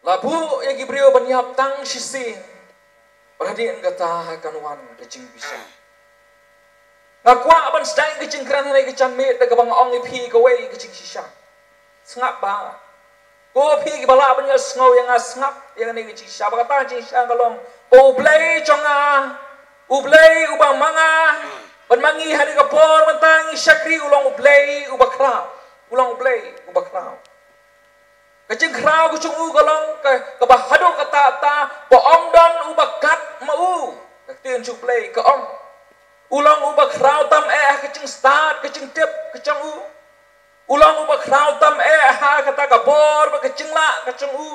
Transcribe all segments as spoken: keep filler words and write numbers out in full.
La buh ïa ki briew ban ïap tang shisien. Bad hadien kata kan wan ka jingbishar. Nga kwah ban sdang ka jingkren ha kane ka janmiet da kaba nga ong ïa phi kawei ka jingshisha. Sngap bha. Ko phi kiba lah ban ïohsngew ïa nga, sngap ïa kane ka jingshisha. Ba kata ka jingshisha ka long ba U Blei jong nga, U Blei uba ma nga bad ma ngi ha kane ka por mynta ngi shakri, u long U Blei uba khraw. U long U Blei uba khraw. Ka jingkhraw ka jong u ka long ka, kaba haduh katta katta, ba ym don uba kat ma u. Ka ktien jong U Blei ka ong, u long uba khraw tam eh ha ka jingstad, ka jingtip ka jong u. U long uba khraw tam eh ha kata ka bor bad ka jinglah ka jong u.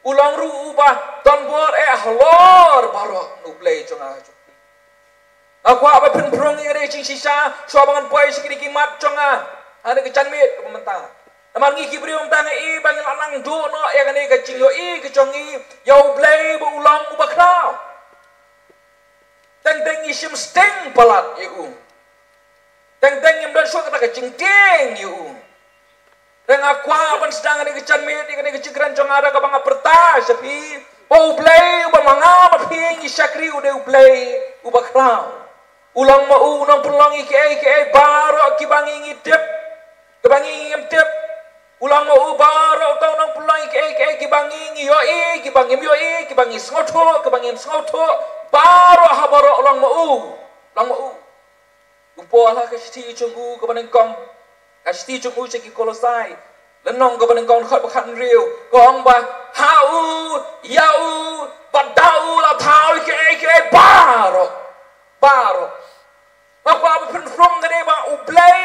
U long ruh uba don bor eh halor baroh, na U Blei jong nga jong phi. Nga kwah ba phin pyrshang ïa kane ka jingshisha shuwa ba ngan poi sha kine ki mat jong nga ha kane ka janmiet kaba mynta. Namar ngi ki briew mynta ngi i ba ngi la nang duh noh ïa kane ka jingïohi ka jong ngi ïa U Blei ba u long uba khraw. Teng teng ngi shim sting palat ïa u. Teng teng ngim don shuh kata ka jingtieng ïa u. Te nga kwah ban sdang ïa kane ka janmiet, ïa kane ka jingkren jong nga da kaba nga pyrta sha phi ba U Blei uba ma nga ma phi ngi shakri u dei U Blei uba khraw. U long ma u u nongpynlong ïa kiei kiei baroh kiba ngi ngi tip, kiba ngi ngim tip. U long ma u baroh uta u nongpynlong ïa kiei kiei kiba ngi ngi ïohi, kiba ngim ïohi, kiba ngi sngewthuh, kiba ngim sngewthuh. Baroh ha baroh u long ma u. U long ma u. U Paul ha ka shithi jong u kaba nyngkong, ka shithi jong u sha ki Kolosai, lynnong kaba nyngkong, dkhot ba khathynriew, ka ong ba ha u, ïa u bad da u la thaw ïa kiei kiei baroh. Baroh. Nga kwah ba phin pyrshang kane ba U Blei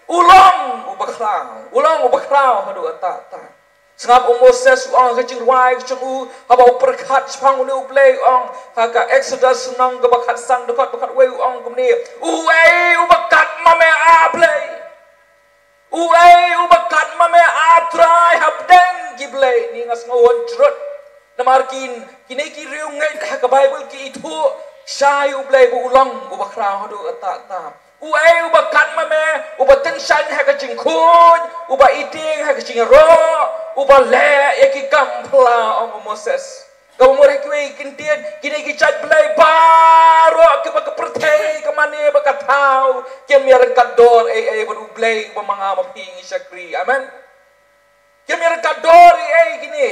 u long uba khraw, u long uba khraw haduh katta katta. Sngap, u Moses u ong ha ka jingrwai ka jong u, haba u pyrkhat shaphang une U Blei, u ong ha ka Exodus lynnong kaba khatsan, dkhot ba khatwei, u ong kumne: Uei uba kat ma me, A Blei? Uei uba kat ma me, A Trai, hapdeng ki blei? Ni nga sngew hynrei namar kin, kine ki riewngeit ha ka Baibl ki ithuh shai U Blei ba u long uba khraw haduh katta katta. Uei uba kat ma me, uba tyngshaiñ ha ka jingkhuid, uba itieng ha ka jingïaroh, uba leh ïa ki kam phylla, ong u Moses. Kaba mut ha kiwei ki ktien, kine ki jait blei baroh kiba ka pyrthei ka mane bad ka thaw kim ïaryngkat dor ei ei bad U Blei uba ma nga ma phi ngi shakri. Amen. Kim ïaryngkat dor ei ei kine.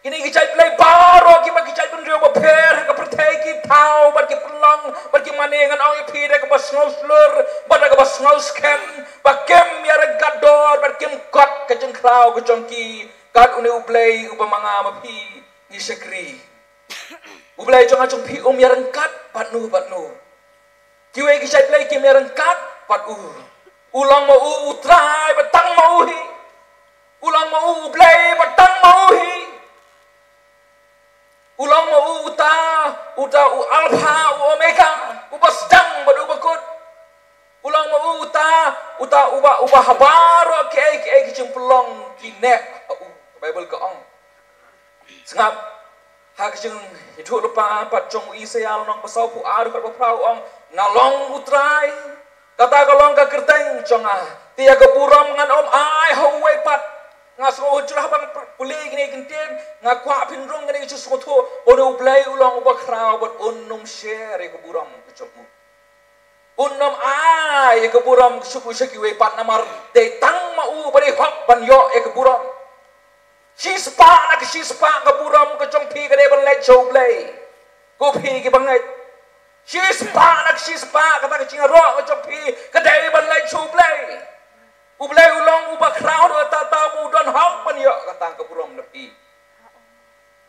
Kine ki jait blei baroh kiba ki jait bynriew bapher ha ka pyrthei ki thaw bad ki pynlong bad ki mane, ngan ong ïa phi, da kaba sngewshlur bad da kaba sngewskhem, ba kim ïaryngkat dor bad kim kot ka jingkhraw ka jong ki kat une U Blei uba ma nga ma phi ngi shakri. U Blei jong nga jong phi um ïaryngkat bad no bad no. Kiwei ki jait blei kim ïaryngkat bad u. U long ma u U Trai ba tang ma u hi. U long ma u U Blei ba tang ma u hi. U long ma u uta, uta u Alpha, u Omega, uba sdang bad uba kut. U long ma u uta, uta uba, uba ha baroh kiei kiei ki jingpynlong ki neh ha u. Ka Baibl ka ong. Sngap, ha ka jingithuhlypa pat jong u Isaïah lynnong ba sawphew ar, dkhot ba phra, u ong: Nga long U Trai, kata ka long ka kyrteng jong nga. Te ïa ka burom ngan ym ai ha uwei pat. Nga sngew hynrei haba nga pule ïa kine ki ktien, nga kwah phin rung kane ka jingsngewthuh, ba une U Blei u long uba khraw bad un ym share ïa ka burom ka jong u. Un ym ai ïa ka burom ka jong u sha kiwei pat namar dei tang ma u ba dei hok ban ïoh ïa ka burom. Shispah na ka shispah ka burom ka jong phi ka dei ban leit sha U Blei. Ko phi kiba ngeit, shispah na ka shispah kata ka jingïaroh ka jong phi ka dei ban leit sha U Blei. U Blei u long uba khraw, u don tang ba u don hok ban ïoh kata ka burom na phi.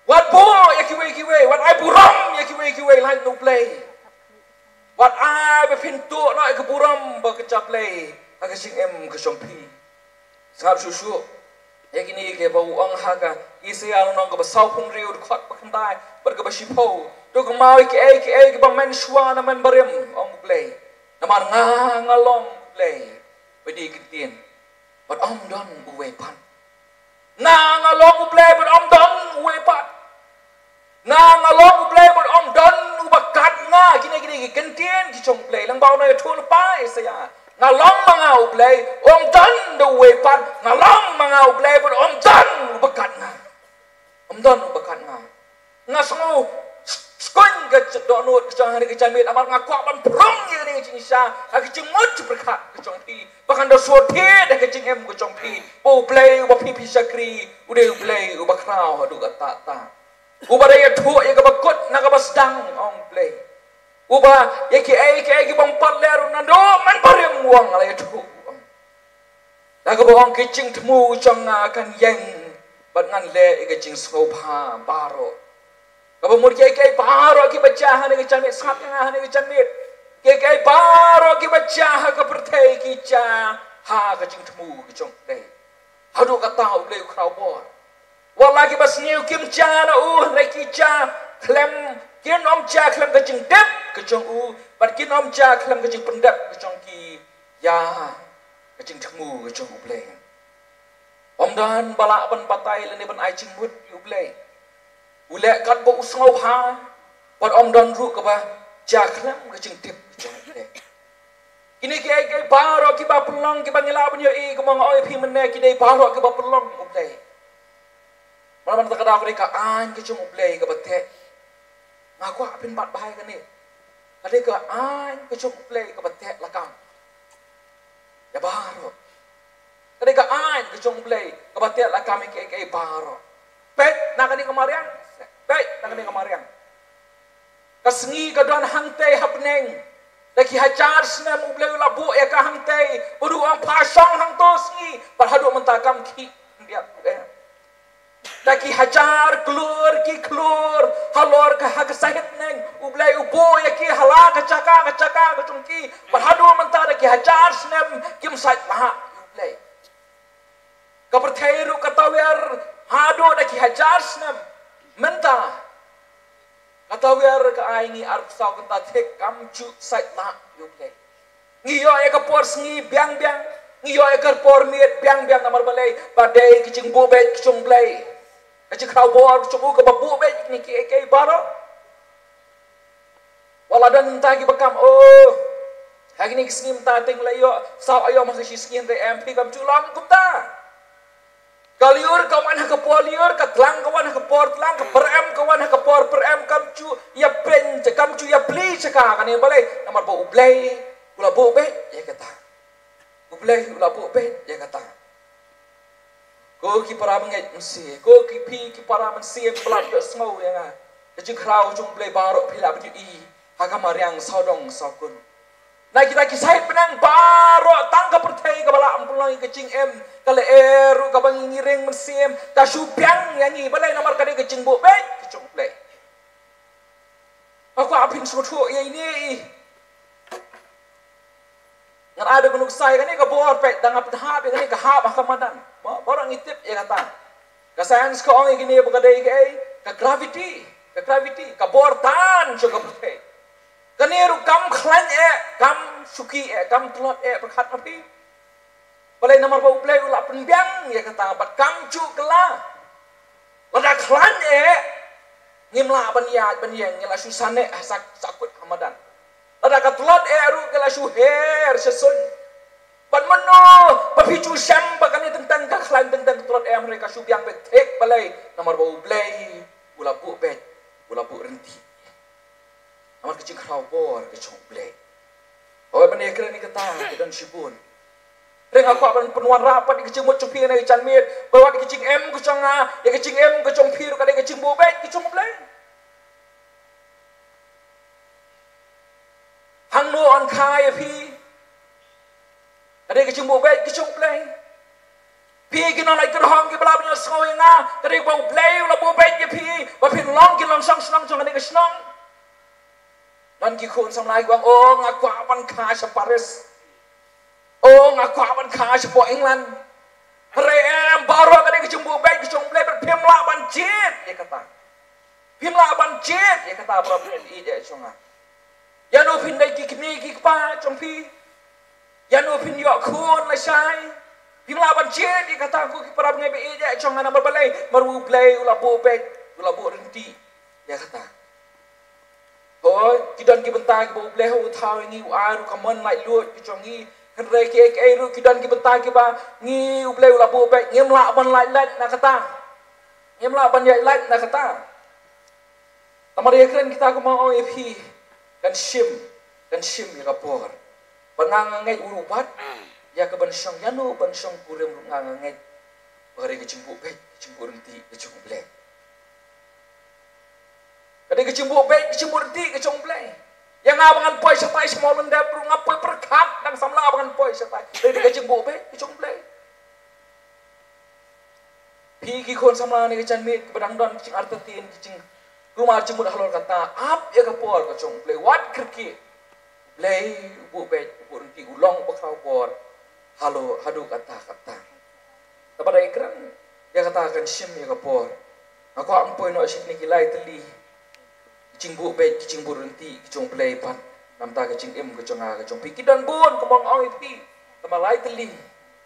Wat buh ïa kiwei kiwei, wat ai burom ïa kiwei kiwei, lait na U Blei. Wat ai ba phin tuh noh ïa ka burom bad ka jablei ha ka jingim ka jong phi. Sngap shuh shuh ïa kine kiba u ong ha ka Isaïah lynnong kaba sawphew hynriew, dkhot ba khyndai bad kaba shiphew: To kynmaw ïa kiei kiei kiba mynshuwa na mynbarim, ong U Blei. Namar nga, nga long U Blei ba dei kyntien bad ym don uwei pat. Nga, nga long U Blei bad ym don uwei pat. Nga, nga long U Blei bad ym don uba kat nga. Kine, kine ki kyntien ki jong U Blei. Lyngba une u ïathuhlypa Isaïah. Nga long ma nga U Blei, ym don da uwei pat. Nga long ma nga U Blei bad ym don uba kat nga. Ym don uba kat nga. Nga sngew s-, skon ka ch-, dohnud ka jong hangne ka janmiet, namar nga kwah ban prong ïa kane ka jingshisha ha ka jingmut jingpyrkhat ka jong phi. Ba kan da shu thied ha ka jingim ka jong phi ba U Blei uba phi phi shakri u dei U Blei uba khraw haduh katta katta. Uba da ïathuh ïa kaba kut na kaba sdang, ong U Blei. Uba ïa kiei kiei kibym pat leh ruh naduh mynbarim u ong, la ïathuh, ong. Da kaba ong, ki jingthmu jong nga kan ïeng bad ngan leh ïa ka jingsngewbha baroh. Kaba mut kiei kiei baroh kiba jia hangne ka janmiet, sngap ïa nga hangne ka janmiet. Kiei kiei baroh kiba jia ha ka pyrthei ki jia ha ka jingthmu ka jong U Blei. Haduh katta U Blei u khraw bor. Wat la kiba sniew kim jia na u, hynrei ki jia khlem, kin ym jia khlem ka jingtip ka jong u, bad kin ym jia khlem ka jingpyndep ka jong ki ïa ka jingthmu ka jong U Blei. Ym don ba lah ban batai lane ban ai jingmut ïa U Blei. U leh katba u sngewbha, bad ym don ruh kaba jia khlem ka jingtip ka jong U Blei. Kine kiei kiei baroh kiba pynlong, kiba ngi lah ban ïohi, kumba nga ong ïa phi mynne, ki dei baroh kiba pynlong U Blei. Namar kata ka daw ka dei ka aiñ ka jong U Blei kaba teh. Nga kwah phin bat bha ïa kane. Ka dei ka aiñ ka jong U Blei kaba teh lakam ïa baroh. Ka dei ka aiñ ka jong U Blei kaba teh lakam ïa kiei kiei baroh. Peit na kane ka mariang, peit na kane ka mariang. Ka sngi ka don hangtei ha bneng. Da ki hajar snem U Blei u la buh ïa ka hangtei. Bad u ong, pha shong hangto sngi. Bad haduh mynta kam khih khyndiat ruh em. Da ki hajar klur ki klur halor ka, ha ka sahit bneng, U Blei u buh ïa ki ha la ka jaka ka jaka ka jong ki. Bad haduh mynta da ki hajar snem kim sait lah ïa U Blei. Ka pyrthei ruh ka tawiar haduh da ki hajar snem. Mynta ka tawiar ka ai ngi arphew saw kynta thik, kam ju sait lah ïa U Blei. Ngi ïoh ïa ka por sngi biang biang, ngi ïoh ïa ka por miet biang biang, namar balei? Ba dei ka jingbuh beit ka jong U Blei. Ka jingkhraw bor ka jong u kaba buh beit ïa kine kiei kiei baroh. Wat la don mynta kiba kam, oh, ha kine ki sngi mynta te ngi la ïoh saw aïom ha ka shi sngi, hynrei em, phi, kam ju long kumta. Ka lyiur ka wan ha ka por lyiur, ka tlang ka wan ha ka por tlang, ka pyrem ka wan ha ka por pyrem, kam ju ïa pyn, kam ju ïa plie jaka. Kane balei? Namar ba U Blei u la buh beit ïa kata. U Blei u la buh beit ïa kata. Ko ki para bangeit mynsiem, ko ki, phi ki para mynsiem ba la ïohsngew ïa nga, ka jingkhraw jong U Blei baroh phi lah ban ïohi ha ka mariang sawdong sawkun. Na kita ki sait bneng baroh, tang ka pyrthei kaba lah ban pynlong ïa ka jingim, ka lyer ruh kaba ngi ring mynsiem ka shu biang ïa ngi. Balei? Namar ka dei ka jingbuh beit ka jong U Blei. Nga kwah phin sngewthuh ïa ine i. Ngan ai da ka nuksa ïa kane ka bor, peit, da nga pynhap ïa kane ka hap ha ka madan. Ba, baroh ngi tip ïa kata. Ka science ka ong ïa kane ba ka dei kaei, ka gravity, ka gravity, ka bor tan jong ka pyrthei. Kane ruh kam khlaiñ eh, kam shuki eh, kam tlot eh, pyrkhat ma phi. Balei? Namar ba U Blei u la pynbiang ïa kata, bad kam ju kylla. Lada khlaiñ eh, ngim lah ban ïaid ban ïeng, ngi la shu sah neh ha sak, sakut ha madan. Lada ka tlot eh ruh, ngi la shu her sha suiñ. Bad mynno ba phi ju shem ba kane teng teng ka khlaiñ, teng teng ka tlot eh, hynrei ka shu biang beit thik. Balei? Namar ba U Blei u la buh beit, u la buh ryntih. Namar ka jingkhraw bor ka jong U Blei. Hooid, ban ïakren ïa kata ka don shibun. Hynrei nga kwah ban pynwanrah pat ïa ka jingmut jong phi ha kane ka janmiet, ba wat ïa ka jingim ka jong nga, ïa ka jingim ka jong phi ruh ka dei ka jingbuh beit ka jong U Blei. Hangno yn kha ïa phi? Ka dei ka jingbuh beit ka jong U Blei. Phi ki nonglait kyrhong kiba lah ban ïohsngew ïa nga, ka dei ba U Blei u la buh beit ïa phi ba phin long ki nongshong shnong jong kane ka shnong. Don ki khun samla kiba ong, "Oh, nga kwah ban kha sha Paris. Oh, nga kwah ban kha shapoh England." Hynrei em, baroh ka dei ka jingbuh beit ka jong U Blei, bad phim lah ban jied ïa kata. Phim lah ban jied ïa kata, para bangeit ïeit jong nga. Ïa no phin dei ki kmie ki kpa jong phi? Ïa no phin ïoh khun lashai? Phim lah ban jied ïa kata, ko ki para bangeit ba ïeit jong nga. Namar balei? Namar U Blei u la buh beit, u la buh ryntih ïa kata. Hooid, ki don ki bynta kiba U Blei u thaw ïa ngi, u ai ruh ka mon laitluid ka jong ngi. Hynrei kiei kiei ruh, ki don ki bynta kiba ngi, U Blei u la buh beit, ngim lah ban lait lait na kata. Ngim lah ban ïaid lait na kata. Namar ïa kren kita kumba ong ïa phi, kan shim, kan shim ïa ka por. Ba nga nga ngeit u ruh bat ïa ka ban shong, ïa no ban shong kurim ruh nga nga ngeit. Ba ka dei ka jingbuh beit, ka jingbuh ryntih ka jong U Blei. Ka dei ka jingbuh beit, ka jingbuh ryntih ka jong U Blei. Ïa nga ba ngan poi shatai sha Mawlyndep ruh nga poi pyrkhat dang samla ba ngan poi shatai. Ka dei ka jingbuh beit ka jong U Blei. Phi ki khun samla ne ka janmiet kiba dang don ki jingartatien, ki jingkulmar jingmut halor kata, ap ïa ka por ka jong U Blei, wat kyrkieh. U Blei u buh beit, u buh ryntih, u long uba khraw bor halor haduh katta katta. Te ba dei kren ïa kata kan shim ïa ka por. Nga kwah ban poi noh sha kine ki lai tylli. Ki jingbuh beit, ki jingbuh ryntih ki jong U Blei pat na ka bynta ka jingim ka jong nga ka jong phi. Ki don bun kumba ong ïa phi. Tangba lai tylli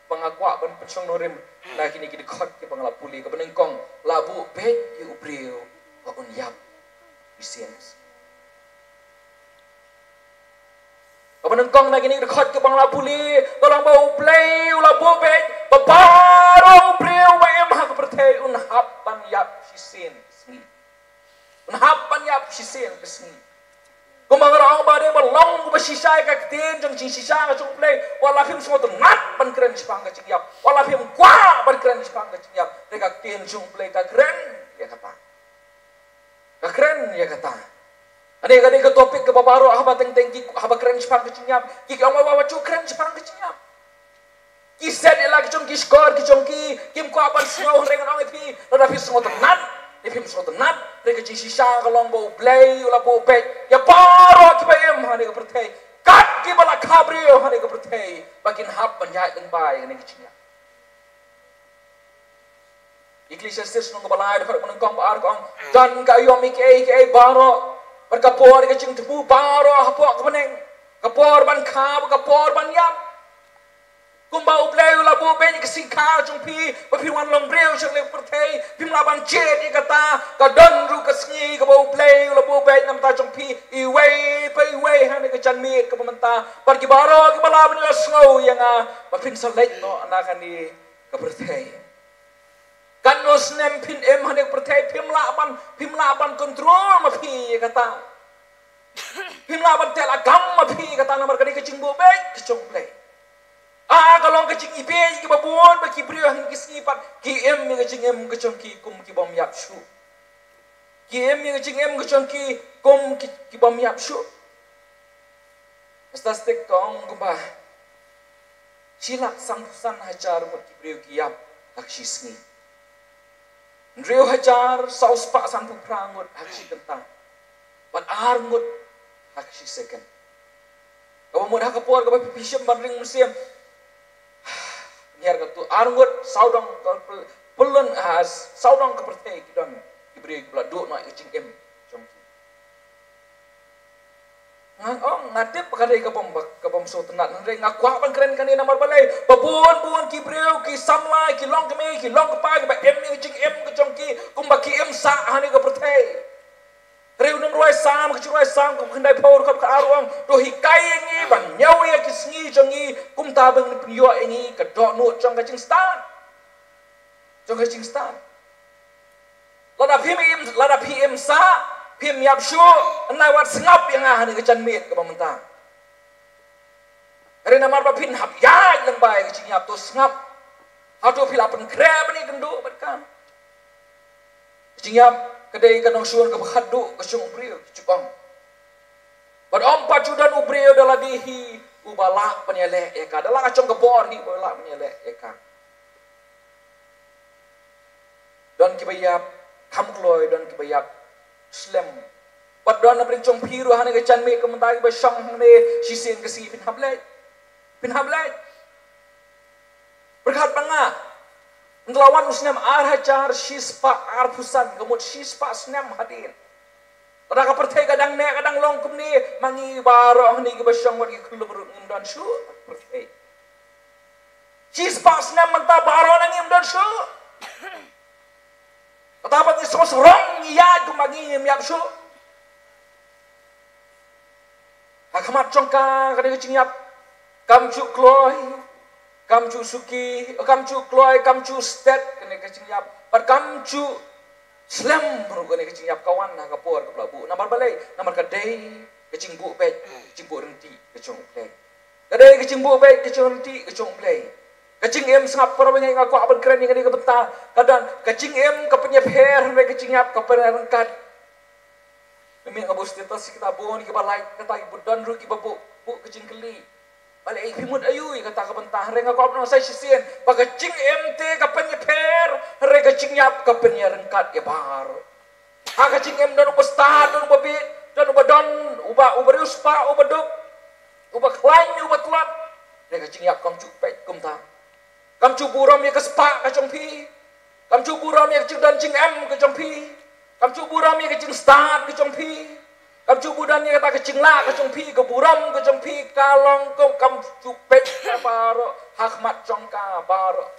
ba nga kwah ban pynshong nongrim na kine ki dkhot kiba nga la pule. Kaba nyngkong, la buh beit ïa u briew ba un ïap shisien. Kaba nyngkong na kine ki dkhot kiba nga la pule ka long ba U Blei u la buh beit ba baroh u briew ba im ha ka pyrthei un hap ban ïap shisien ka sngi. Un hap ban ïap shisien ka sngi. Kumba nga la ong ba dei ba long kumba shisha ïa ka ktien jong jingshisha ka jong U Blei, wat la phim sngewtynnat ban kren shaphang ka jingïap, wat la phim kwah ban kren shaphang ka jingïap, te ka ktien jong U Blei ka kren ïa kata. Ka kren ïa kata. Ane ka dei ka topic kaba baroh haba teng teng ki, haba kren shaphang ka jingïap, ki ong ba wat ju kren shaphang ka jingïap. Ki set ïa la ki jong ki shkor ki jong ki, kim kwah ban sngew. Hynrei ngan ong ïa phi, lada phi sngewtynnat, lada phim sngewtynnat, hynrei ka jingshisha ka long ba U Blei u la buh beit ïa baroh kiba im ha kane ka pyrthei, kat kiba la kha briew ha kane ka pyrthei, ba kin hap ban ïaid lyngba ïa kane ka jingïap. Ecclesiastes lynnong kaba lai, dkhot kaba nyngkong, ba ar ka ong, don ka aïom ïa kiei kiei baroh, bad ka por ïa ka jingthmu baroh hapoh ka bneng, ka por ban kha bad ka por ban ïap. Kumba U Blei u la buh beit ïa ka sngi kha jong phi ba phin wan long briew sha kane ka pyrthei, phim lah ban jied ïa kata, ka don ruh ka sngi kaba U Blei u la buh beit na ka bynta jong phi, iwei pa iwei ha kane ka janmiet kaba mynta, bad ki baroh kiba lah ban ïohsngew ïa nga, ba phin sa leit noh na kane ka pyrthei. Katno snem phin im ha kane ka pyrthei, phim lah ban, phim lah ban control ma phi ïa kata. Phim lah ban teh lakam ma phi ïa kata, namar ka dei ka jingbuh beit ka jong U Blei. Ah, ka long ka jingibeiñ ïa kiba bun ba ki briew ha kine ki sngi pat ki im ïa ka jingim ka jong ki kum ki bym ïap shuh. Ki im ïa ka jingim ka jong ki kum ki, ki bym ïap shuh. Statistik ka ong kumba shi lak sanphew san hajar ngut ki briew ki ïap ha ka shi sngi. Hynriew hajar saw spah sanphew phra ngut ha ka shi kynta. Bad ar ngut ha ka shi second. Kaba mut ha ka por kaba phi shim ban ring mynsiem, ngiar ka tu ar ngut sawdong ka pyl-, pyllun, ah, sawdong ka pyrthei ki don ki briew kiba la duh noh ïa ka jingim jong ki. Nga ong, nga tip ba ka dei ka bym, ka bym sngewtynnat, hynrei nga kwah ban kren kane namar balei? Ba bun bun ki briew, ki samla, ki longkmie, ki longkpa, kiba im ïa ka jingim ka jong ki kumba ki im sah ha kane ka pyrthei. Hynrei u nongrwai Salm, ka jingrwai Salm kaba khyndaiphew, dkhot kaba ar u ong, to hikai ïa ngi ban ñiew ïa ki sngi jong ngi, kumta ba ngin pynïoh ïa ngi ka dohnud jong ka jingstad. Jong ka jingstad. Lada phim im, lada phi im sah, phim ïap shuh, nai wat sngap ïa nga ha kane ka janmiet kaba mynta. Hynrei namar ba phin hap ïaid lyngba ïa ka jingïap, to sngap. Hato phi la pynkhreh ban ïakynduh bad ka? Ka jingïap ka dei ka nongshun kaba khatduh ka jong u briew, ki ju ong. Bad ym pat ju don u briew da lade hi uba lah ban ïaleh ïa ka, da la ka jong ka bor hi uba lah ban ïaleh ïa ka. Don kiba ïap kham kloi, don kiba ïap slem. Bad don na pdeng jong phi ruh ha kane ka janmiet ka mynta kiba shong hangne, shisien ka sngi phin hap leit. Phin hap leit. Pyrkhat ba nga, ynda la wan u snem ar hajar shispah arphew san, ka mut shispah snem hadien. Lada ka pyrthei ka dang neh ka dang long kumne, ma ngi baroh hangne kiba shong bad ki khyllung ruh ngim don shuh pyrthei. Shispah snem mynta baroh na ngim don shuh. Kata ba ngi sngewsarong ngi ïaid kumba ngi ngim ïap shuh. Ha khmat jong ka, ka dei ka jingïap kam ju kloi, kam ju suki, kam ju kloi, kam ju stet, kane ka jingïap. Bad kam ju Slem ruh kane ka jingïap ka wan ha ka por kaba la buh. Namar balei? Namar ka dei ka jingbuh beit, ka jingbuh ryntih ka jong U Blei. Ka dei ka jingbuh beit, ka jingryntih ka jong U Blei. Ka jingim, sngap para bangeit, nga kwah ban kren ïa kane ka bynta. Ka don ka jingim ka pynïapher, hynrei ka jingïap ka pynïaryngkat. Mynmiet nga buh status, kita bun kiba like, kata kiba don ruh kiba buh, buh ka jingkylli. Balei phi mut aïu ïa kata ka bynta? Hynrei nga kwah ban ong sa shisien ba ka jingim te ka pynïapher, hynrei ka jingïap ka pynïaryngkat ïa baroh. Ha ka jingim don uba stad, don uba bieit, don uba don, uba, uba riewspah, uba duk, uba khlaiñ, uba tlot. Hynrei ka jingïap kam ju peit kumta. Kam ju burom ïa ka spah ka jong phi. Kam ju burom ïa ka jingdon jingem ka jong phi. Kam ju burom ïa ka jingstad ka jong phi. Kam ju burom ïa kata ka jinglah ka jong phi, ka burom ka jong phi, ka long kum kam ju peit ka baroh ha khmat jong ka baroh.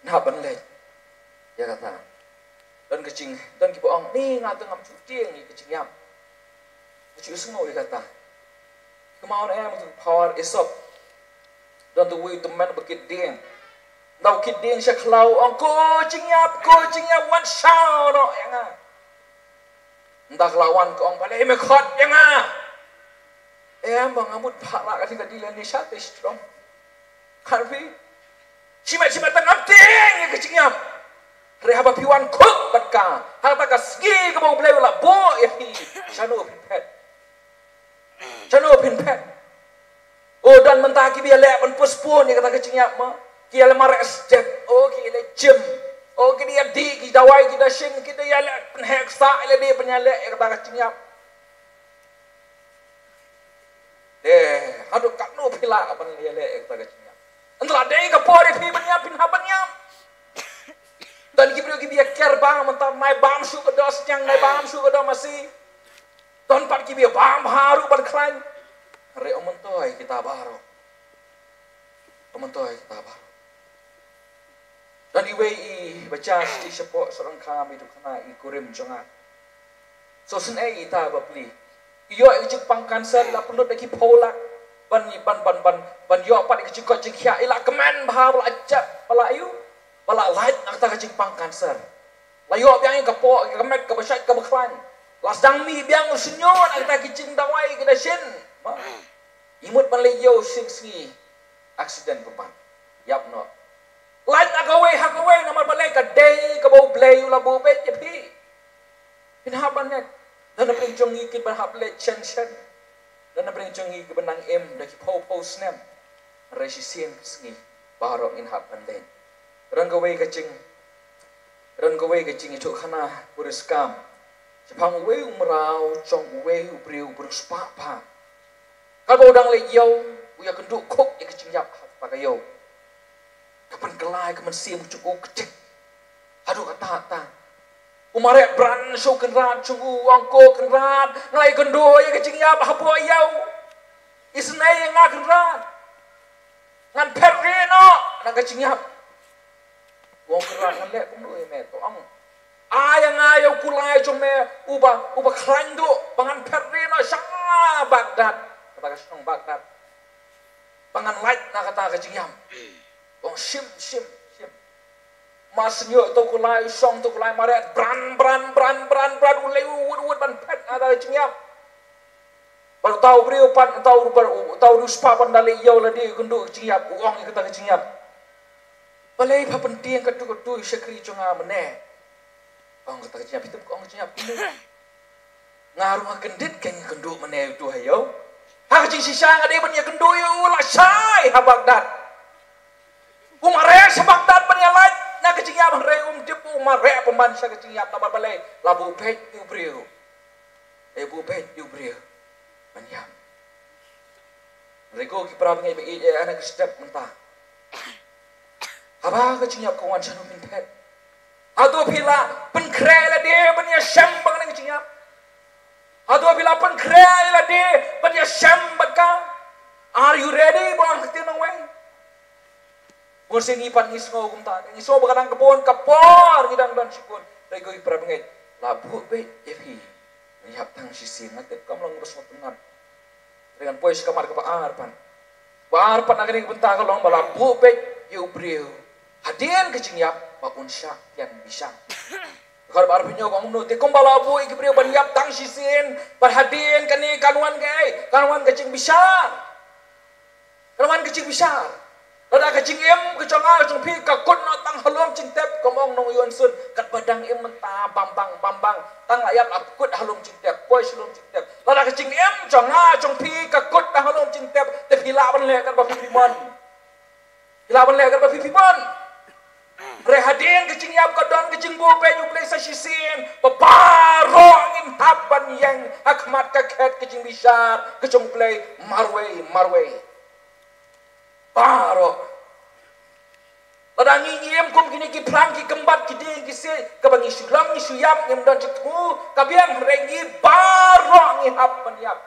Nga hap ban leit ïa kata. Don ka jing, don kiba ong, ni nga te ngam ju tieng ïa ka jingïap. Nga ju sngew ïa kata. Kynmaw ne em, tu power Esop. Don tu wei u tymmen ba kit dieng. Nda u kit dieng sha khlaw, ong, ko jingïap, ko jingïap, wan shaw noh ïa nga. Nda khlaw wan, ka ong, balei me khot ïa nga? Em, ba nga mut ba la ka dei ka dei lane sha te strong. Kan phi? Shimet shimet te ngam tieng ïa ka jingïap. Hynrei haba phi wan khot bad ka, ha kata ka sngi kaba U Blei u la buh ïa phi, shano phin phet? Shano phin phet? O, don mynta kiba ïaleh ban postpone ïa kata ka jingïap mo. Ki ïaleh mareh step. O, ki ïaleh gym. O, ki dei ïadih ki dawai ki dashin, ki dei ïaleh pynheh ksah, ïaleh dei pynïaleh ïa kata ka jingïap. Eh, haduh katno phi lah ban ïaleh ïa kata ka jingïap? Ynda la dei ka por ïa phi ban ïap, phin hap ban ïap. Don ki briew kiba ïa ker bam mynta, nai bam shuh ka doh sniang, nai bam shuh ka doh masi. Don pat kiba ïa bam bha ruh ban khlaiñ. Hynrei ym myntoi kita baroh. Ym myntoi kita baroh. Don iwei i bacha sha shapoh sha rangkham i dukha na i kurim jong nga. So sngewsih ita bapli. I ïoh i jingpang cancer, i la pynlut da ki phew lak. Ban, ban, ban, ban, ban ïoh pat i jingkoit jingkhiah, i la kmen bha, ba la jep, ba la ïoh, ba la lait na kata ka jingpang cancer. La ïoh biang ïa ka poh, ka met, kaba shait, kaba khlaiñ. La sdang mih biang u shñiuh na kata ki jingdawai ki dashin. Ma. I mut ban leit ïew shisien sngi, accident pynban. Ïap noh. Lait na kawei ha kawei, namar balei? Ka dei kaba U Blei u la buh beit ïa phi. Phin hap ban leit. Don na pdeng jong ngi kin ban hap leit shen shen. Don na pdeng jong ngi kiba nang im da ki phew phew snem. Hynrei shisien ka sngi baroh ngin hap ban leit. Don kawei ka jing, don kawei ka jingïathuhkhana, u riewskam. Shaphang uwei u mraw jong uwei u briew, u briew spah bha. Katba u dang leit ïew, u ïakynduh khup ïa ka jingïap ha kata ka ïew. Ka pynkylla ïa ka mynsiem jong u ktik. Haduh katta katta. U mareh bran sha u kynrad jong u, u ong, ko kynrad, nga la ïakynduh ïa ka jingïap hapoh ïew. Isynei ïa nga kynrad. Ngan phet rieh noh na ka jingïap. U ong, kynrad, ngan leh kumno ïa me? To ong, ai ïa nga ïa u kulai jong me uba, uba khlaiñ duh, ba ngan phet rieh noh sha Baghdad. Kata ka shnong Baghdad. Ba ngan lait na kata ka jingïap. U ong, shim, shim, shim. Mar shu ïoh uto u kulai, u shong uto u kulai, mareh bran, bran, bran, bran, bran, u leh u wut, u wut ban phet na kata ka jingïap. Bad uta u briew pat, uta u, uta u riewspah pat, ynda leit ïew lade, u ïakynduh ka jingïap, u ong ïa kata ka jingïap, balei pha pyntieng katto katto ïa u shakri jong nga mynne? Ong kata ka jingïap, phi tip ka ong ka jingïap kumne? Nga ruh nga kyndit, kan ïakynduh mynne ïa uto ha ïew. Ha ka jingshisha nga dei ban ïakynduh ïa u lashai ha Baghdad. U mareh sha Baghdad ban ïalait na ka jingïap, hynrei um tip u mareh pynban sha ka jingïap, namar balei? La buh beit ïa u briew. La buh beit ïa u briew ban ïap. Hynrei ko ki para bangeit ba ïeit, eh, ha kane ka step mynta, haba ka jingïap ka wan, shano phin phet? Hato phi la pynkhreh ïa lade ban ïashem bad kane ka jingïap? Hato phi la pynkhreh ïa lade ban ïashem bad ka? Are you ready? Ba ong ka ktien nongwei. Bun sien ngi pat ngi sngew kumta, ngi sngew ba ka dang ka bun ka por, ngi dang don shibun. Hynrei ko ki para bangeit, la buh beit ïa phi ban ïap tang shisien, nga tip kam long ba sngewtynnat. Hynrei ngan poi sha ka mat kaba ar pat. Ba ar pat na kane ka bynta ka long ba la buh beit ïa u briew hadien ka jingïap. ba un shah ïan bishar. Ka dkhot ba arphew hynñiew ka ong kumno, te kumba la buh ïa ki briew ban ïap tang shisien, bad hadien kane kan wan kaei, kan wan ka jingbishar. Kan wan ka jingbishar. Lada ka jingim ka jong nga ka jong phi ka kut noh tang ha lum jingtep, kum ong nongïoh Sun, katba dang im mynta bam bang bam bang, tang la ïap la kut ha lum jingtep, poi sha lum jingtep. Lada ka jingim jong nga jong phi ka kut tang ha lum jingtep, te phi lah ban leh katba phi phi mon. Phi lah ban leh katba phi phi mon. Hynrei hadien ka jingïap ka don ka jingbuh peit U Blei sa shisien, ba baroh ngin hap ban ïeng ha khmat ka khet ka jingbishar ka jong U Blei marwei marwei. Baroh. Lada ngi, ngi im kum kine ki phlang ki kymbat ki dieng ki siej, kaba ngi shu long ngi shu ïap, ngim don jingthmu ka biang, hynrei ngi baroh ngi hap ban ïap.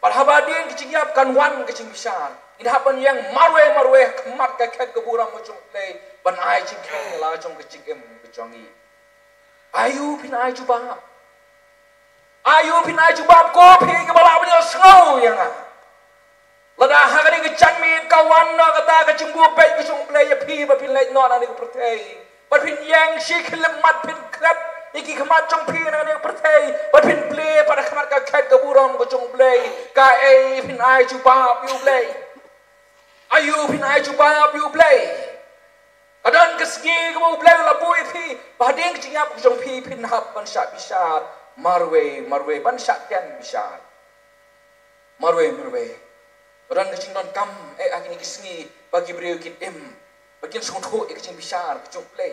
Bad haba hadien ka jingïap kan wan ka jingbishar. Ngin hap ban ïeng marwei marwei ha khmat ka khet ka burom ka jong U Blei, ban ai jingkheiñ ïa la jong ka jingim ka jong ngi. Aïu phin ai jubab? Aïu phin ai jubab, ko phi kaba lah ban ïohsngew ïa nga? Lada ha kane ka janmiet ka wan noh kata ka jingbuh peit ka jong U Blei ïa phi ba phin leit noh na kane ka pyrthei, bad phin ïeng shi khyllipmat, phin khlep ïa ki khmat jong phi na kane ka pyrthei, bad phin plie pat ha khmat ka khet ka burom ka jong U Blei, kaei phin ai jubab ïa U Blei? Aïu phin ai jubab ïa U Blei? Ka don ka sngi kaba U Blei u la buh ïa phi, ba hadien ka jingïap ka jong phi phin hap ban shah bishar marwei marwei, ban shah ïan bishar marwei marwei. Ka don ka jingdonkam, eh, ha kine ki sngi ba ki briew kin im, ba kin sngewthuh ïa ka jingbishar ka jong U Blei.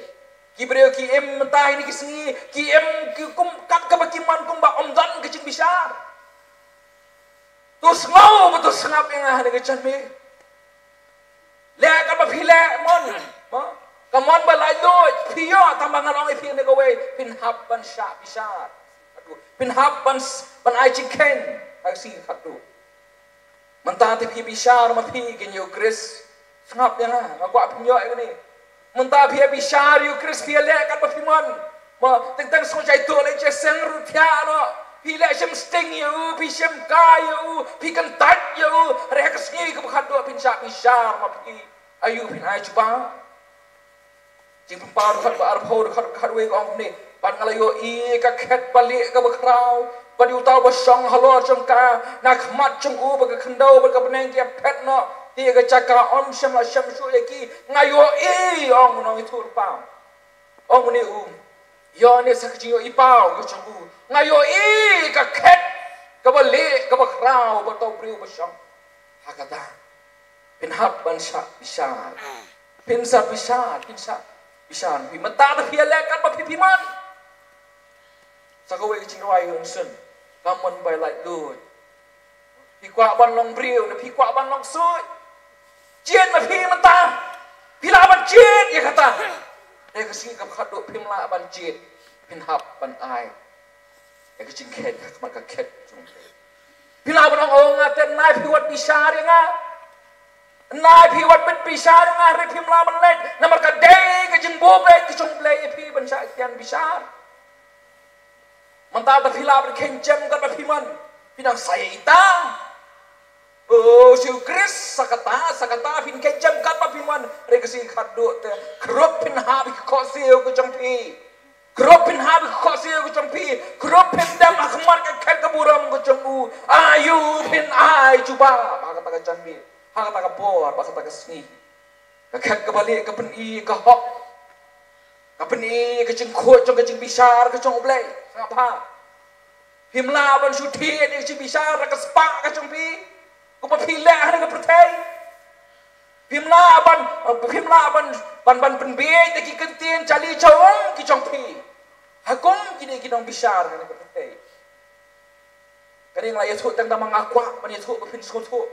Ki briew ki im mynta ha kine ki sngi, ki im ki kum kat kaba ki mon kumba ym don ka jingbishar. To sngew bad to sngap ïa nga ha kane ka janmiet. Leh kaba phi leh mon. Mo? Ka mon ba laitluid phi ïoh, tang ba ngan ong ïa phi kane kawei, phin hap ban shah bishar. Phin hap ban s-, ban ai jingkheiñ ha ka sngi khatduh. Mynta te phi bishar ma phi kin ïa U Khrist. Sngap ïa nga, nga kwah phin ïoh ïa kane. Mynta phi ïa bishar ïa U Khrist, phi ïa leh katba phi mon. Mo, teng teng sngewjai tuh leh jai seng ruh thiah noh. Phi leh shim sting ïa u, phi shim kai ïa u, phi kyntait ïa u. Hynrei ha ka sngi kaba khatduh phin shah bishar ma phi. Aïu phin ai jubab? Jingpynpaw dkhot ba arphew, dkhot khatwei ka ong kumne. Bad nga la ïohi ka khet balieh kaba khraw, bad ïa uta uba shong halor jong ka. Na khmat jong u bad ka khyndew bad ka bneng ki ïa phet noh. Te ïa ka jaka ym shym la shem shuh ïa ki. Nga ïohi, ong u nongïathuhlypa. Ong une u, ïoh ne sa ka jingïohi paw ka jong u. Nga ïohi ka khet kaba lieh kaba khraw bad uta u briew uba shong ha kata. Phin hap ban shah bishar. Phin shah bishar, phin shah bishar. Phi mynta te phi ïa leh katba phi phi mon. Sa kawei ka jingrwai ka ong shen. Ka mon ba laitluid. Phi kwah ban long briew ne phi kwah ban long ksuid? Jied ma phi mynta. Phi lah ban jied ïa kata. Te ka sngi kaba khatduh phim lah ban jied. Phin hap ban ai ïa ka jingkheiñ ha khmat ka khet jong U Blei. Phi lah ban ong, oh, nga te, nai phi wat bishar ïa nga. Nai phi wat bit bishar ïa nga, hynrei phim lah ban leit. Namar ka dei ka jingbuh peit ka jong U Blei ïa phi ban shah ïan bishar. Mynta te phi lah ban kheiñ jem katba phi mon. Phi nang sa ïa ita. Oh, sha U Khrist, sa kata, sa kata phin kheiñ jem katba phi mon. Hynrei ka sngi khatduh te, khrup phin hap ïa ki khohsiew ka jong phi. Khrup phin hap ïa ki khohsiew ka jong phi. Khrup phin dem ha khmat ka khet ka burom ka jong u. Aïu phin ai jubab ha kata ka janmiet, ha kata ka por, ha kata ka sngi? Ka khet kaba lieh ka pyni ka hok. Ka pyni ka jingkhuid jong ka jingbishar ka jong U Blei. Sngap bha. Phim lah ban shu thied ïa ka jingbishar da ka spah ka jong phi, kumba phi leh ha kane ka pyrthei. Phim lah ban, phim lah ban, ban, ban pynbiej da ki kyntien jali jawong ki jong phi ha kum kine ki nongbishar ha kane ka pyrthei. Kane nga la ïathuh tang da ma nga kwah ban ïathuh ba phin sngewthuh.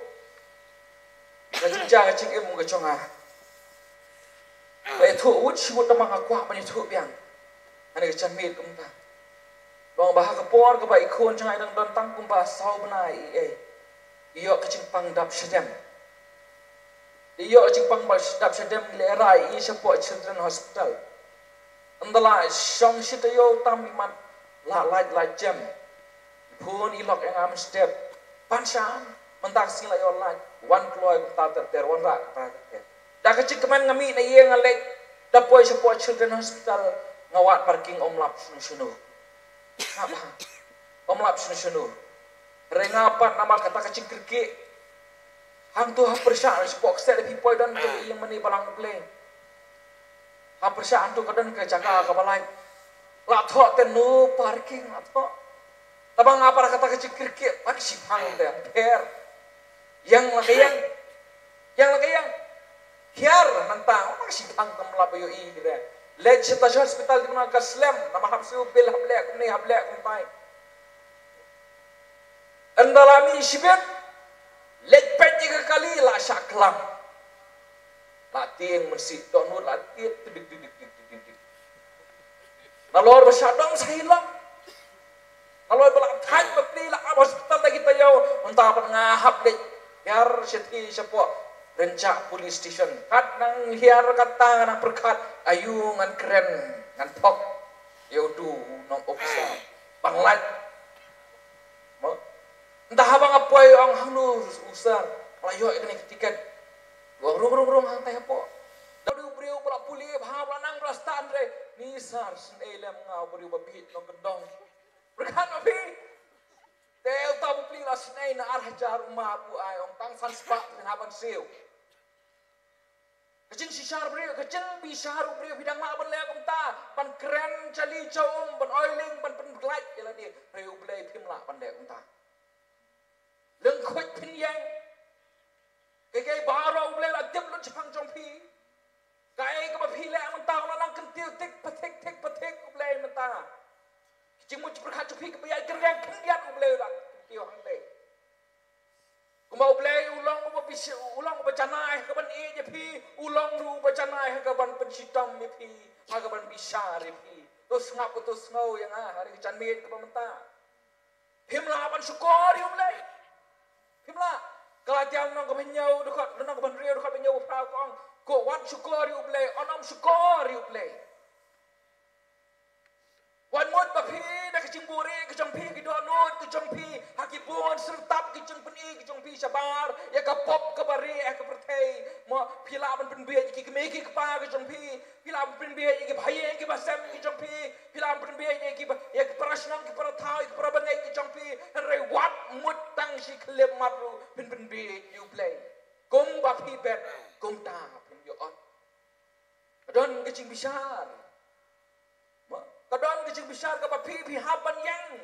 Ka jingjia ka jingim ka jong nga. Ba ïathuh wut shi wut, tang ba nga kwah ban ïathuh biang ha kane ka janmiet kumta. Long ba ha ka por kaba i khun jong nga i dang don tang kumba saw bnai, i, i ïoh ka jingpang dap shadem. I ïoh ka jingpang ba dap shadem, lehrain i shapoh Children Hospital. Ynda la shong shi taïew tam i mat la lait lait jem. I phone i lok ïa nga mynstep. Pan shan, mynta ka sngi la ïoh lait. Wan kloi kumta ter ter, wanrah kumta ter ter. Da ka jingkmen nga mih na ïing nga leit. Da poi shapoh Children Hospital, nga wad parking ym lap shano shano. Haba ym lap shano shano. Hynrei nga pat namar kata ka jingkyrkieh. Hangto ha pyrshah shapoh kseh da phi poi don ka ïing mane balang U Blei. Ha pyrshah hangto ka don ka jaka kaba lai. La thoh te no parking la thoh. Taba nga pat kata ka jingkyrkieh, pat shipang te pher. Ïeng la ka ïeng. Ïeng la ka ïeng. Hiar mynta, oh, shipang kam lap ïohi de. Leit sha ta hospital, dei namar ka slem, namar hap siew bill, hap leh kumne, hap leh kumtai. Ynda la mih shibit, leit peit ïa ka kali, la shah klam. La tieng mynsiem, dohnud la tieng, tieng, tieng, tieng. Nalor ba shah dom sa hi long. Nalor ba la thait bapli, la ap hospital da ki taïew, mynta pat nga hap leit hiar shathie shapoh Rynjah Police Station. Kat nang hiar kata nang pyrkhat, aïu ngan kren, ngan phok ïa utu u nong officer ban lait. Mo? Ynda haba nga poi, ong hangno u sir, la ïoh ïa kane ka tiket. Ong rung rung rung hangtai hapoh. Dei u briew ba la pule bha, ba la nang, ba la stad re. Ni sir, sngewlem, nga u briew ba bieit nongkyndong. Pyrkhat ma phi. Te uta u pule la snei na ar hajar, u map u ai, ong tang san spah phin hap ban siew. Ka jingshisha briew, ka jingbishar u briew, phi dang lah ban leh kumta, ban kren jali jaum, ban oiling, ban pynglait ïa lade. Hynrei U Blei phim lah ban leh kumta. Lyngkhuid phin ïeng. Kaei kaei baroh U Blei la tip lut shaphang jong phi. Kaei kaba phi leh mynta, la nang kyntiew tik pathik, tik pathik U Blei mynta. Ki jingmut jingpyrkhat jong phi kaba ïaid kyrkieh khyndiat, U Blei la kyntiew hangtei. Kumba U Blei u long uba phi, u long uba janai ha kaban ïeit ïa phi, u long ruh uba janai ha kaban pynshitom ïa phi, ha kaban bishar ïa phi. To sngap, to sngew ïa nga ha ri ka janmiet kaba mynta. Phim lah ban shukor ïa U Blei. Phim lah. Galatia lynnong kaba hynñiew dkhot, lynnong kaba hynriew dkhot ba hynñiew ba phra ka ong, ko wat shukor ïa U Blei, ym shukor ïa U Blei. Wat mut ba phi da ka jingbuhrieh ka jong phi, ki dohnud ka jong phi, ha ki bun syrtap ki jingpyni ka jong phi shabar ïa ka pop kaba rieh ha ka pyrthei. Mo, phi lah ban pynbieit ïa ki kmie ki kpa ka jong phi, phi lah ban pynbieit ïa ki bahaïing ki bahasem ki jong phi, phi lah ban pynbieit ïa ki ba, ïa ki para shnong ki para thaw, ïa ki para bangeit ki jong phi. Hynrei wat mut tang shi khyllipmat ruh phin pynbieit ïa U Blei. Kumba phi bet, kumta phin ïoh. Ka don ka jingbishar. Mo, ka don ka jingbishar kaba phi, phi hap ban ïeng.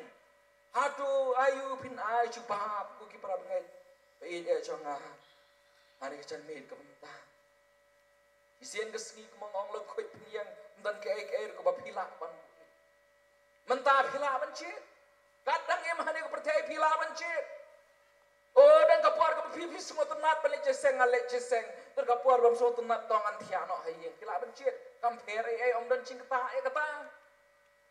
Hato aïu phin ai jubab, ko ki para bangeit ba ïeit jong nga, ha ri ka janmiet kaba mynta. Shisien ka sngi kumba nga ong, lyngkhuid phin ïeng, ym don kaei kaei ruh kaba phi lah ban. Mynta phi lah ban jied. Kat dang im ha kane ka pyrthei phi lah ban jied. O, don ka por kaba phi, phi sngewtynnat ban leit jingïaseng, ngan leit jingïaseng. Don ka por bym sngewtynnat, to ngan thiah noh ha ïing. Phi lah ban jied. Kam pher ei ei, ym don jingkata ïa kata.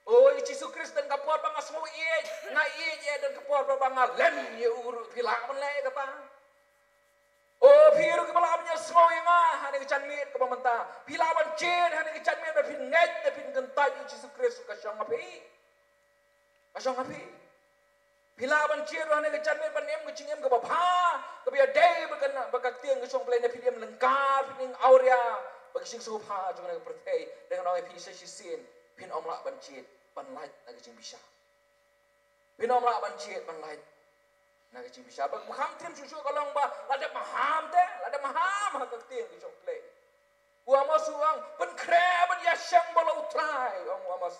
O, ïa Jisu Khrist don ka por ba nga sngew ïeit, nga ïeit ïa, don ka por ba nga lem ïa u ruh, phi lah ban leh ïa kata. O, phi ruh kiba lah ban ïohsngew ïa nga ha kane ka janmiet kaba mynta. Phi lah ban jied ha kane ka janmiet ba phin ngeit, ba phin kyntait ïa Jisu Khrist, ka shong ha phi. Ka shong ha phi. Phi lah ban jied ruh ha kane ka janmiet ban im ka jingim kaba bha, kaba ïadei bad ka, bad ka ktien ka jong U Blei, ne phi im lyngkar, phi im awria bad ka jingsngewbha jong kane ka pyrthei. Te nga ong ïa phi sa shisien, phin ym lah ban jied, ban lait na ka jingbishar. Phin ym lah ban jied ban lait na ka jingbishar. Ba kham tim shuh shuh ka long ba la dep maham te, la dep maham ha ka ktien ka jong U Blei. U Amos u ong, pynkhreh ban ïashem bad la U Trai, ong u Amos.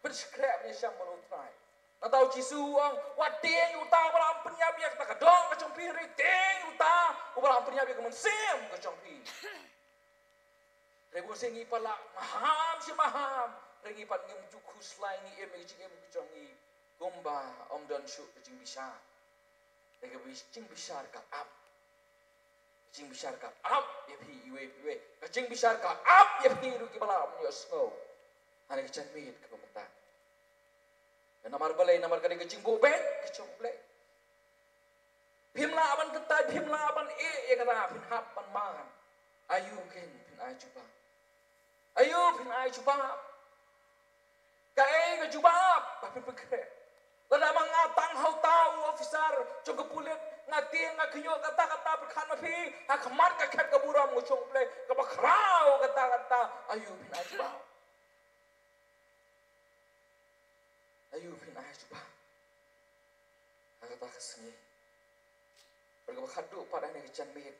Pynkhreh ban ïashem bad la U Trai. Nangta u Jisu u ong, wat tieng ïa uta uba la pynïap ïa kata ka doh ka jong phi, hynrei tieng ïa uta uba la pynïap ïa ka mynsiem ka jong phi. Hynrei bun sien ngi pat la maham shi maham, hynrei ngi pat ngim ju khuslai, ngi im ïa ka jingim ka jong ngi kumba ym don shuh ka jingbishar. Hynrei ka bi-, jingbishar ka ap. Ka jingbishar ka ap ïa phi iwei pa iwei. Ka jingbishar ka ap ïa phi ruh kiba lah ban ïohsngew ha kane ka janmiet kaba mynta. Namar balei? Namar ka dei ka jingbuh beit ka jong U Blei. Phim lah ban kyntait, phim lah ban ïeh ïa kata, phin hap ban mad. Aïu kein phin ai jubab? Aïu phin ai jubab? Kaei ka jubab ba phin pynkhreh? Lada ma nga tang ha uta u officer jong ka pulit, Nga tieng, nga khñiot, kata kata pyrkhat ma phi, ha khmat ka khet ka burom ka jong U Blei kaba khraw, kata kata, aïu phin ai jubab? Aïu phin ai jubab ha kata ka sngi? Bad kaba khatduh pat ha kane ka janmiet,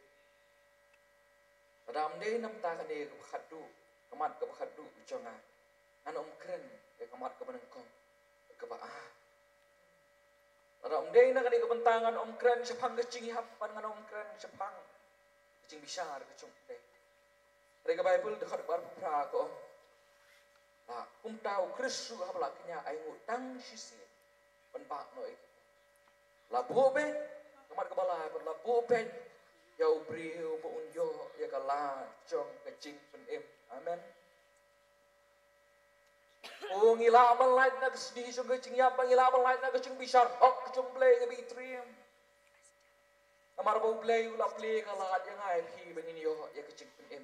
lada ym dei namar kane kaba khatduh, ka mat kaba khatduh ka jong nga, ngan ym kren ïa ka mat kaba nyngkong, kaba ar. Lada ym dei na kane ka bynta, ngan ym kren shaphang ka jingïap, bad ngan ym kren shaphang ka jingbishar ka jong U Blei. Hynrei ka Baibl, dkhot ba arphew phra ka ong, la kumta U Khrist ruh haba la kñia ainguh tang shisien ban bah noh ïa ki. La buh beit, ka mat kaba lai, la buh beit ïa u briew ba un ïoh ïa ka lad jong ka jingpynim. Amen. Oh, ngi lah ban lait na ka sdi jong ka jingïap, ngi lah ban lait na ka jingbishar hok ka jong U Blei kaba itriem. Namar ba U Blei u la plie ka lad ïa nga ïa phi ba ngin ïoh ïa ka jingpynim.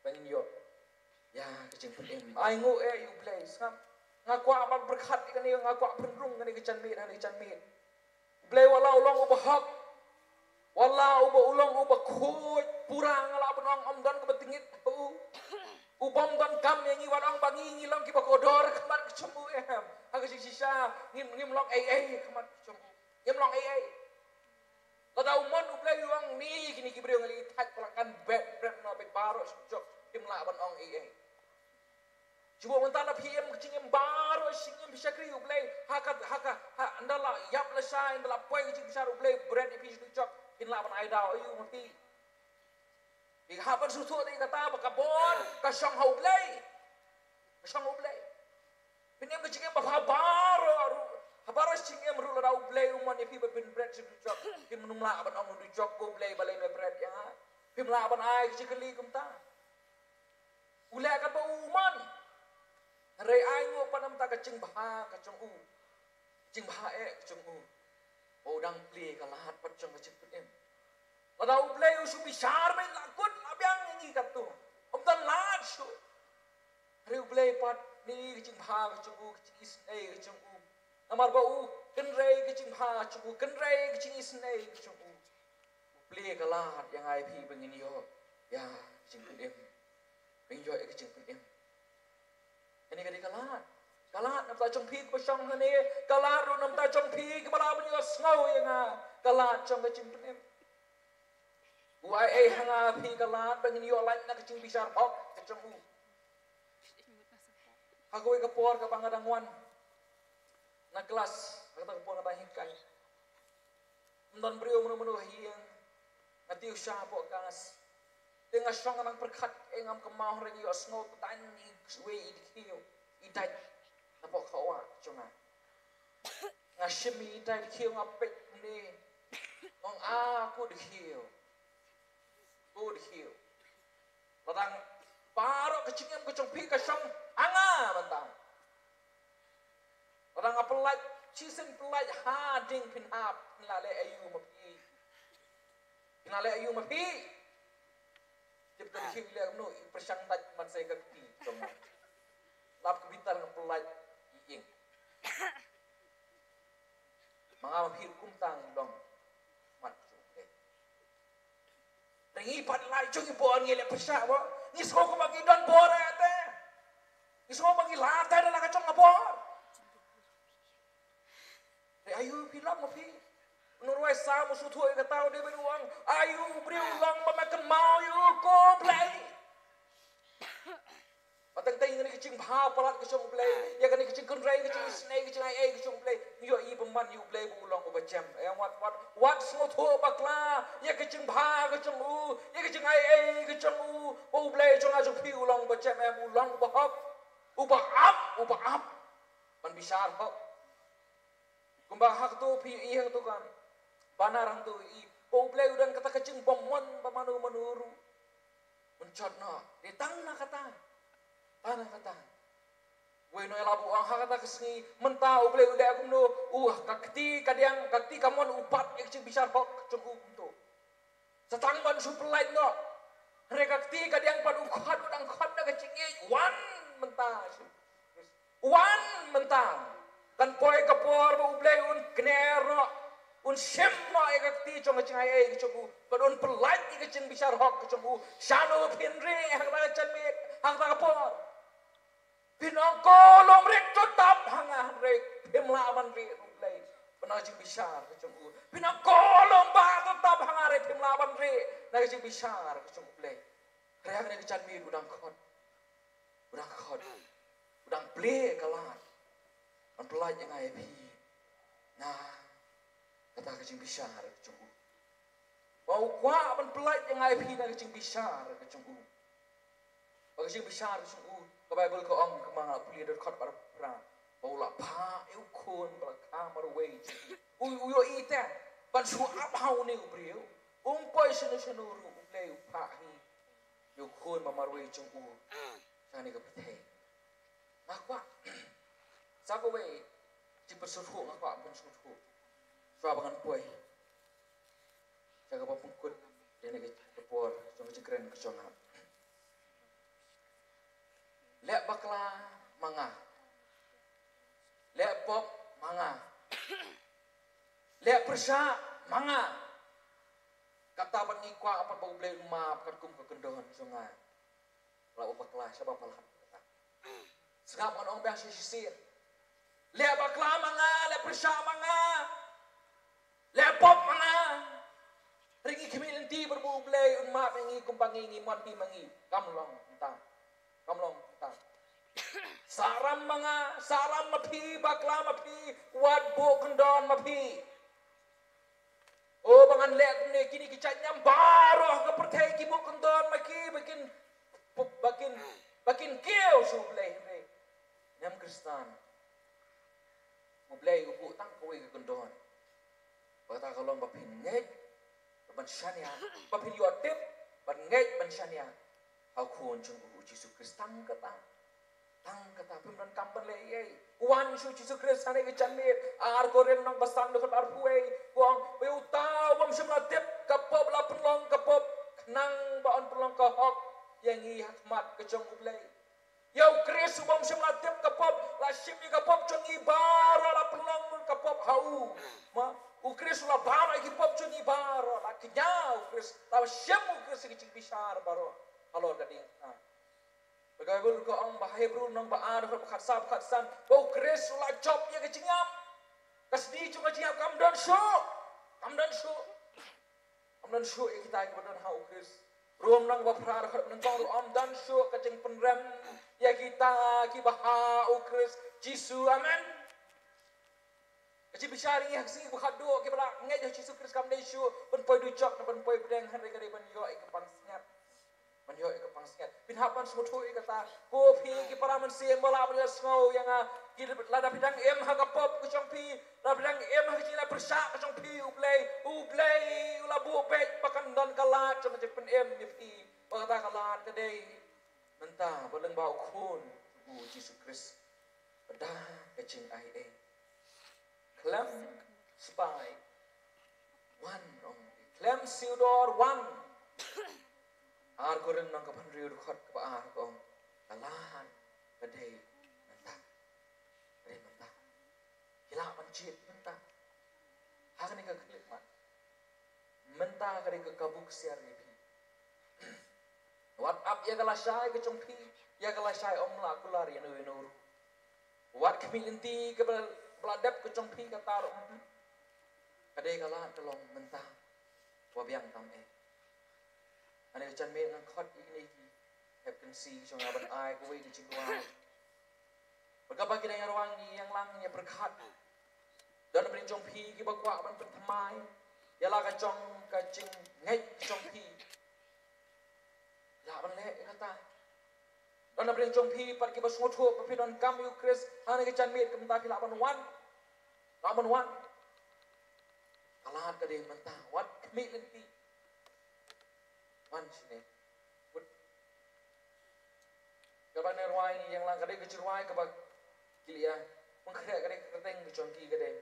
Ba ngin ïoh ïa ka jingpynim. Ainguh eh ïa U Blei, sngap. Nga kwah ban pyrkhat ïa kane, nga kwah pynrung kane ka janmiet, ha kane ka janmiet. U Blei wat la u long uba hok, wat la uba u long uba khuid, pura nga lah ban ong ym don kaba tyngeh ha u. U bym donkam ïa ngi ban ong ba ngi, ngi long kiba kordor ha khmat ka jong u, em. Ha ka jingshisha ngim, ngim long ei ei ha khmat ka jong u. Ngim long ei ei. Lada u mon U Blei u ong, ni kine ki briew ngi la ïa thait, ba la kan bret, bret noh beit baroh shi jok, phim lah ban ong ei ei. Shu buh mynta la phi im ka jingim baroh shi jingim, phi shakri U Blei. Ha ka, ha ka, ha, ynda la ïap lashai, ynda la poi ka jingbishar U Blei, bret ïa phi shi jok, phin lah ban ai daw ïa u ma phi. Phi hap ban sngewthuh ïa kata ba ka bor ka shong ha U Blei. Ka shong ha U Blei. Phin im ka jingim ba ha baroh ruh, ha baroh shi jingim ruh, lada U Blei u mon ïa phi ba phin bret shi jok, phim lah ban ong u jok, ko Blei, balei me bret ïa nga. Phim lah ban ai ka jingkylli kumta. U leh katba u mon. Hynrei ainguh pat namar ka jingbha ka jong u. Jingbha eh ka jong u, ba u dang plie ka lad pat jong ka jingpynim. Lada U Blei u shu bishar beit, la kut la biang ïa ngi katto. Ym don lad shuh. Hynrei U Blei pat, ni ka jingbha ka jong u, ka jingisynei ka jong u. Namar ba u kynrei ka jingbha ka jong u, kynrei ka jingisynei ka jong u. U plie ka lad ïa nga ïa phi ba ngin ïoh ïa ka jingpynim. Ba ngin ïoh ïa ka jingpynim. Kane ka dei ka lad. Ka lad na bynta jong phi kiba shong hangne, ka lad ruh na bynta jong phi kiba lah ban ïohsngew ïa nga. Ka lad jong ka jingpynim. U ai ei ha nga phi ka lad ba ngin ïoh lait na ka jingbishar hok ka jong u. Ha kawei ka por kaba nga dang wan na klas, ha kata ka por nga dang hikai. Ym don briew mano mano ha ïing. Nga tiew sha hapoh kas. Te nga shong nga nang pyrkhat, eh, ngam kynmaw hynrei nga ïohsngew tang iwei i dkhiew i dait napoh khaw wah jong nga. Nga shim i dait dkhiew, nga peit kumne. Nga ong, ah, ko dkhiew. Ko dkhiew. Lada baroh ka jingim ka jong phi ka shong ha nga mynta. Lada nga pyllait, shisien pyllait hadien phin hap, phin la leh aïu ma phi. Phin la leh aïu ma phi. Tip ka dkhiew i leh kumno, i pyrshang dait man sa ïa ka kti jong nga. Lap ka bitar nga pyllait i ing. Ma nga ma phi ruh kumta ngi long mat jong U Blei. Ngi pat la jong i bor ngi leh pyrshah ba ngi sngew kumba ngi don bor eh te. Ngi sngew ba ngi la te da la ka jong ka bor. Te aïu phi long ma phi. U nongrwai Salm u sngewthuh ïa kata, u dei ban ong, aïu u briew long ba me kynmaw ïa u ko Blei. Ba teng teng ïa kane ka jingbha palat ka jong U Blei, ïa kane ka jingkynrei, ka jingisynei, ka jingai ei ka jong U Blei, ngi ïohi bymman ïa U Blei ba u long uba jem. Ïa wat, wat, wat sngewthuh bakla ïa ka jingbha ka jong u, ïa ka jingai ei ka jong u, ba U Blei jong nga jong phi u long uba jem, em, u long uba hok, uba ap, uba ap ban bishar hok. Kumba ha kato phi ïohi ha kato ka banner hangto, ïohi ba U Blei u don kata ka jingbymman ba mano mano ruh un jot noh. Dei tang na kata. Tang na kata. Wei u nongïalam u ong ha kata ka sngi mynta U Blei u leh kumno, u ka kti kadiang, ka kti kamon u bat ïa ka jingbishar hok ka jong u kumto. Sa tang ban shu pyllait noh. Hynrei ka kti kadiang pat u khot, u dang khot da ka jingïeit, wan mynta. Wan mynta. Kan poi ka por ba U Blei un kner noh. Un shim noh ïa ka kti jong ka jingaiei ka jong u, bad un pyllait ïa ka jingbishar hok ka jong u. Shano phin rieh ha kata ka janmiet, ha kata ka por? Phin ong, ko lum rieh to tap ha nga, hynrei phim lah ban rieh na U Blei, bad na ka jingbishar ka jong u. Phin ong, ko lum bah to tap ha nga, hynrei phim lah ban rieh na ka jingbishar ka jong U Blei. Hynrei ha kane ka janmiet u dang khot, u dang khot, u dang plie ka lad ban pyllait ïa nga ïa phi na kata ka jingbishar ka jong u. Ba u kwah ban pyllait ïa nga ïa phi na ka jingbishar ka jong u. Ba ka jingbishar ka jong u, ka Baibl ka ong, kumba nga la pule, dkhot ba arphew phra, ba u la phah ïa u Khun ba la kha marwei jong u. U, u ïohi te ban shu ap ha une u briew. Um poi shano shano ruh, U Blei u phah hi ïa u Khun ba marwei jong u sha kane ka pyrthei. Nga kwah sa kawei jingpynsngewthuh, nga kwah ban sngewthuh shuwa ba ngan poi sha kaba pynkut ïa kane ka por jong ka jingkren ka jong nga. Leh bakla ma nga, leh pop ma nga, leh pyrshah ma nga. Kata pat ngi kwah pat ba U Blei un map katkum ka kyndon jong nga. Leh bakla, shaba palat. Sngap, ngan ong biang shisien. Leh bakla ma nga, leh pyrshah ma nga, leh pop ma nga. Hynrei ngi khmih lynti bad ba U Blei un map ïa ngi kumba ngi, ngi mon hi ma ngi. Kam long kumta. Kam long kumta. Sahram ma nga, sahram ma phi, bakla ma phi, wat buh kyndon ma phi. O, ba ngan leh kumne, kine ki jait niam baroh ka pyrthei ki buh kyndon ma ki, ba kin, ba kin, ba kin kiew sha U Blei, hynrei niam Khristan, U Blei u buh tang kawei ka kyndon. Ba kata ka long ba phin ngeit ban shaniah, ba phin ïoh tip, ban ngeit ban shaniah ha u Khun jong u Jisu Khrist. Tang kata. Tang kata, phim donkam ban leh ei ei. Wan sha u Jisu Khrist ha kane ka janmiet. Ar Korinth lynnong ba san, dkhot arphew wei, u ong ba uta u bym shym la tip ka pop la pynlong ka pop khnang ba un pynlong ka hok ïa ngi ha khmat ka jong U Blei. Ïa u Khrist u bym shym la tip ka pop, la shim ïa ka pop jong ngi baroh, la pynlong ka pop ha u. Ma, u Khrist u la bam ïa ki pop jong ngi baroh, la kñia u Khrist, la shim u Khrist ïa ki jingbishar baroh halor ka diengphna. Ba ka Baibl ka ong ba ha Hebru lynnong ba ar, dkhot ba khatsan, ba khatsan, ba u Khrist u la jop ïa ka jingïap. Ka sni jong ka jingïap kam don shuh. Kam don shuh. Kam don shuh ïa kita kiba don ha u Khrist. Rom lynnong ba phra, dkhot nyngkong ruh, ym don shuh ka jingpynrem ïa kita kiba ha u Khrist Jisu. Amen. Ka jingbishar ïa ngi ha ka sngi ba khatduh, kiba la ngeit ha u Jisu Khrist kam dei shuh ban poi dujok ne ban poi pdeng, hynrei ka dei ban ïoh ïa ka pansngiat. Ban ïoh ïa ka pansngiat. Phin hap ban sngewthuh ïa kata. Ko phi ki para mynsiem, ba lah ban ïohsngew ïa nga. Ki, lada phi dang im ha ka pop ka jong phi, lada phi dang im ha ka jingleh pyrshah ka jong phi, U Blei, U Blei u la buh beit ba kan don ka lad jong ka jingpynim ïa phi. Ba kata ka lad ka dei mynta, ba lyngba u Khun u Jisu Khrist. Ba da ka jingaiei. Khlem spah, wan, ong. Khlem siew dor, wan. Ar Korinth lynnong kaba hynriew, dkhot kaba ar, ong. Ka lad ka dei mynta. Ka dei mynta. Ki lah ban jied mynta. Ha kane ka khyllipmat. Mynta ka dei ka kabu ksiar ïa phi. Wat ap ïa ka lashai ka jong phi, ïa ka lashai ym lah kular ïano ïano ruh. Wat khmih lynti kaba la dep ka jong phi kata ruh. Ka dei ka lad ka long mynta. Wat biang tam eh. Ane ka janmiet ngan khot ïa kine ki hep kynsi jong nga ban ai kawei ka jingduwai. Bad kaba ki dang ïa rwai, ngi ïeng lang ïa pyrkhat. Don na pdeng jong phi kiba kwah ban pynthymmai ïa la ka jong ka jingngeit jong phi. Lah ban leh ïa kata. Don na pdeng jong phi pat kiba sngewthuh ba phi donkam ïa u Khrist ha kane ka janmiet, kumta phi lah ban wan. Lah ban wan. Ka lad ka dei mynta, wat khmih lynti. Wan shane. Kaba ngi rwai, ngi ïeng lang, ka dei ka jingrwai kaba ki la ïa pynkhreh, ka dei ka kyrteng ka jong ki, ka dei.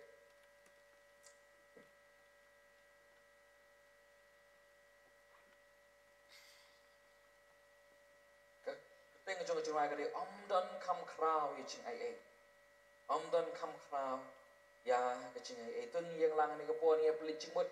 Ka kyrteng ka jong ka jingrwai ka dei Ym Don Kham Khraw Ïa Jingaiei. Ym don kham khraw Ïa ka jingaiei, to ngin ïeng lang ha kane ka por, ngin ïa pynleit jingmut.